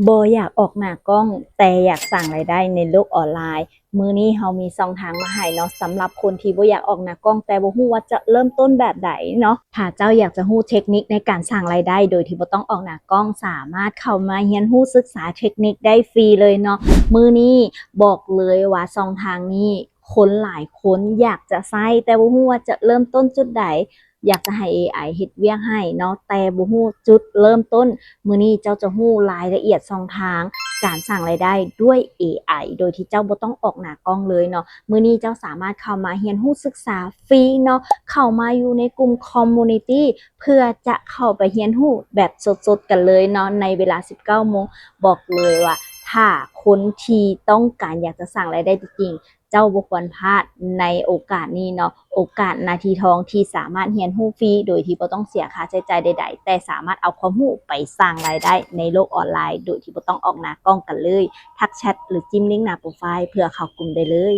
ບໍ່ຢາກອອກໜ້າກ້ອງ ແຕ່ຢາກສ້າງລາຍໄດ້ໃນໂລກອອນລາຍ. ມື້ນີ້ເຮົາມີຊ່ອງທາງມາໃຫ້ເນາະ ສຳລັບຄົນທີ່ບໍ່ຢາກອອກໜ້າກ້ອງ ແຕ່ບໍ່ຮູ້ວ່າຈະເລີ່ມຕົ້ນແບບໃດເນາະ. ຖ້າເຈົ້າຢາກຈະຮູ້ເທັກນິກໃນການສ້າງລາຍໄດ້ໂດຍທີ່ບໍ່ຕ້ອງອອກໜ້າກ້ອງ ສາມາດເຂົ້າມາຮຽນຮູ້ສຶກສາເທັກນິກໄດ້ຟຣີເລີຍເນາະ. ມື້ນີ້ບອກເລີຍວ່າຊ່ອງທາງນີ້ ຄົນຫຼາຍຄົນຢາກຈະໃຊ້ ແຕ່ບໍ່ຮູ້ວ່າຈະເລີ່ມຕົ້ນຈຸດໃດ. ຢາກຈະໃຫ້ເອໄອເຮັດວຽກໃຫ້ເນາະ ແຕ່ບໍ່ຮູ້ຈຸດເລີ່ມຕົ້ນ. ມື້ນີ້ເຈົ້າຈະຮູ້ລາຍລະອຽດຊ່ອງທາງການສ້າງລາຍໄດ້ດ້ວຍເອໄອ ໂດຍທີ່ເຈົ້າບໍ່ຕ້ອງອອກໜ້າກ້ອງເລີຍເນາະ. ມື້ນີ້ເຈົ້າສາມາດເຂົ້າມາຮຽນຮູ້ສຶກສາຟຣີເນາະ ເຂົ້າມາຢູ່ໃນກຸ່ມຄອມມູນິຕີ້ ເພື່ອຈະເຂົ້າໄປຮຽນຮູ້ແບບສົດໆກັນເລີຍເນາະ ໃນເວລາສິບເກົ້າໂມງ. ບອກເລີຍວ່າ ຖ້າຄົນທີ່ຕ້ອງການຢາກຈະສ້າງລາຍໄດ້ຈິງໆ ເຈົ້າບໍ່ຄວນພາດໃນໂອກາດນີ້ເນາະ, ໂອກາດນາທີທອງທີ່ສາມາດຮຽນຮູ້ຟຣີໂດຍທີ່ບໍ່ຕ້ອງເສຍຄ່າໃຊ້ຈ່າຍໃດໆ ແຕ່ສາມາດເອົາຄວາມຮູ້ໄປສ້າງລາຍໄດ້ໃນໂລກອອນລາຍໂດຍທີ່ບໍ່ຕ້ອງອອກໜ້າກ້ອງກັນເລີຍ. ທັກແຊັດ ຫຼື ຈິ້ມລິ້ງໜ້າໂປຣໄຟລ໌ເພື່ອເຂົ້າກຸ່ມໄດ້ເລີຍ.